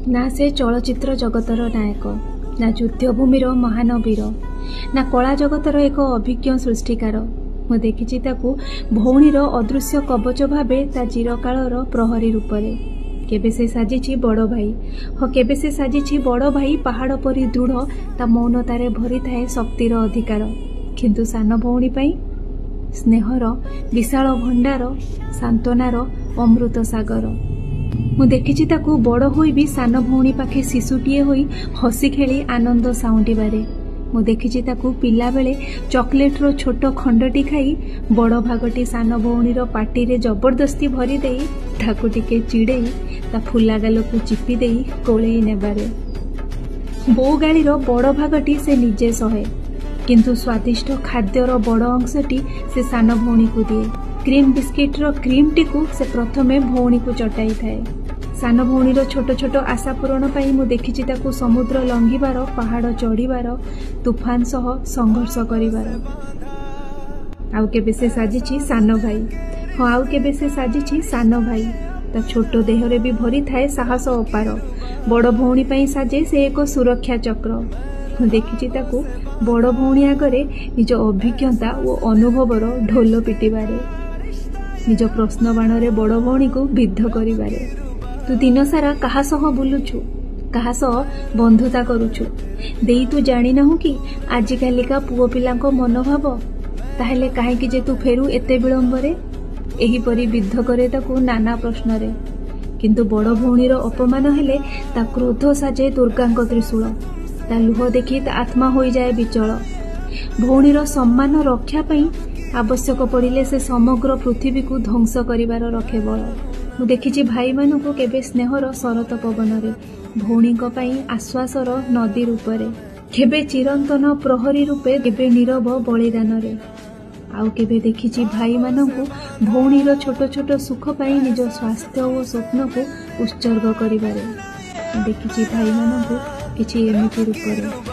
ନା ସେ ଚଳଚ୍ଚିତ୍ର ଜଗତର ନାୟକ, ନା ଯୁଦ୍ଧଭୂମିର ମହାନ ବୀର, ନା କଳା ଜଗତର ଏକ ଅଭିଜ୍ଞ ସୃଷ୍ଟିକାର। ମୁଁ ଦେଖିଛି ତାକୁ ଭଉଣୀର ଅଦୃଶ୍ୟ କବଚ ଭାବେ, ତା ଚିରକାଳର ପ୍ରହରୀ ରୂପରେ। କେବେ ସେ ସାଜିଛି ବଡ଼ ଭାଇ, ହଁ, କେବେ ସେ ସାଜିଛି ବଡ଼ ଭାଇ, ପାହାଡ଼ ପରି ଦୃଢ଼, ତା ମୌନତାରେ ଭରିଥାଏ ଶକ୍ତିର ଅଧିକାର। କିନ୍ତୁ ସାନ ଭଉଣୀ ପାଇଁ ସ୍ନେହର ବିଶାଳ ଭଣ୍ଡାର, ସାନ୍ତ୍ୱନାର ଅମୃତ ସାଗର। ମୁଁ ଦେଖିଛି ତାକୁ ବଡ଼ ହୋଇ ବି ସାନ ଭଉଣୀ ପାଖେ ଶିଶୁଟିଏ ହୋଇ ହସି ଖେଳି ଆନନ୍ଦ ସାଉଁଟିବାରେ। ମୁଁ ଦେଖିଛି ତାକୁ ପିଲାବେଳେ ଚକୋଲେଟ୍ର ଛୋଟ ଖଣ୍ଡଟି ଖାଇ ବଡ଼ ଭାଗଟି ସାନ ଭଉଣୀର ପାଟିରେ ଜବରଦସ୍ତି ଭରିଦେଇ, ତାକୁ ଟିକେ ଚିଡ଼େଇ ତା ଫୁଲା ଗାଲକୁ ଚିପି ଦେଇ କୋଳେଇ ନେବାରେ। ବୋଉ ଗାଳିର ବଡ଼ ଭାଗଟି ସେ ନିଜେ ସହେ, କିନ୍ତୁ ସ୍ୱାଦିଷ୍ଟ ଖାଦ୍ୟର ବଡ଼ ଅଂଶଟି ସେ ସାନ ଭଉଣୀକୁ ଦିଏ। କ୍ରିମ୍ ବିସ୍କିଟ୍ର କ୍ରିମ୍ଟିକୁ ସେ ପ୍ରଥମେ ଭଉଣୀକୁ ଚଟାଇଥାଏ। ସାନ ଭଉଣୀର ଛୋଟ ଛୋଟ ଆଶା ପୂରଣ ପାଇଁ ମୁଁ ଦେଖିଛି ତାକୁ ସମୁଦ୍ର ଲଙ୍ଘିବାର, ପାହାଡ଼ ଚଢ଼ିବାର, ତୁଫାନ ସହ ସଂଘର୍ଷ କରିବାର। ଆଉ କେବେ ସେ ସାଜିଛି ସାନ ଭାଇ, ହଁ, ଆଉ କେବେ ସେ ସାଜିଛି ସାନ ଭାଇ, ତା ଛୋଟ ଦେହରେ ବି ଭରିଥାଏ ସାହସ ଅପାର। ବଡ଼ ଭଉଣୀ ପାଇଁ ସାଜେ ସେ ଏକ ସୁରକ୍ଷା ଚକ୍ର। ମୁଁ ଦେଖିଛି ତାକୁ ବଡ଼ ଭଉଣୀ ଆଗରେ ନିଜ ଅଭିଜ୍ଞତା ଓ ଅନୁଭବର ଢୋଲ ପିଟିବାରେ, ନିଜ ପ୍ରଶ୍ନ ବାଣରେ ବଡ଼ ଭଉଣୀକୁ ବିଦ୍ଧ କରିବାରେ। ତୁ ଦିନସାରା କାହା ସହ ବୁଲୁଛୁ, କାହା ସହ ବନ୍ଧୁତା କରୁଛୁ? ଦେଇ, ତୁ ଜାଣିନାହୁଁ କି ଆଜିକାଲିକା ପୁଅ ପିଲାଙ୍କ ମନୋଭାବ? ତାହେଲେ କାହିଁକି ଯେ ତୁ ଫେରୁ ଏତେ ବିଳମ୍ବରେ? ଏହିପରି ବିଦ୍ଧ କରେ ତାକୁ ନାନା ପ୍ରଶ୍ନରେ। କିନ୍ତୁ ବଡ଼ ଭଉଣୀର ଅପମାନ ହେଲେ ତା କ୍ରୋଧ ସାଜେ ଦୁର୍ଗାଙ୍କ ତ୍ରିଶୂଳ, ତା ଲୁହ ଦେଖି ତା ଆତ୍ମା ହୋଇଯାଏ ବିଚଳ। ଭଉଣୀର ସମ୍ମାନ ରକ୍ଷା ପାଇଁ ଆବଶ୍ୟକ ପଡ଼ିଲେ ସେ ସମଗ୍ର ପୃଥିବୀକୁ ଧ୍ୱଂସ କରିବାର ରଖେ ବଳ। ମୁଁ ଦେଖିଛି ଭାଇମାନଙ୍କୁ କେବେ ସ୍ନେହର ଶରତ ପବନରେ, ଭଉଣୀଙ୍କ ପାଇଁ ଆଶ୍ୱାସର ନଦୀ ରୂପରେ, କେବେ ଚିରନ୍ତନ ପ୍ରହରୀ ରୂପେ, କେବେ ନୀରବ ବଳିଦାନରେ। ଆଉ କେବେ ଦେଖିଛି ଭାଇମାନଙ୍କୁ ଭଉଣୀର ଛୋଟ ଛୋଟ ସୁଖ ପାଇଁ ନିଜ ସ୍ୱାସ୍ଥ୍ୟ ଓ ସ୍ୱପ୍ନକୁ ଉତ୍ସର୍ଗ କରିବାରେ। ମୁଁ ଦେଖିଛି ଭାଇମାନଙ୍କୁ କିଛି ଏମିତି ରୂପରେ।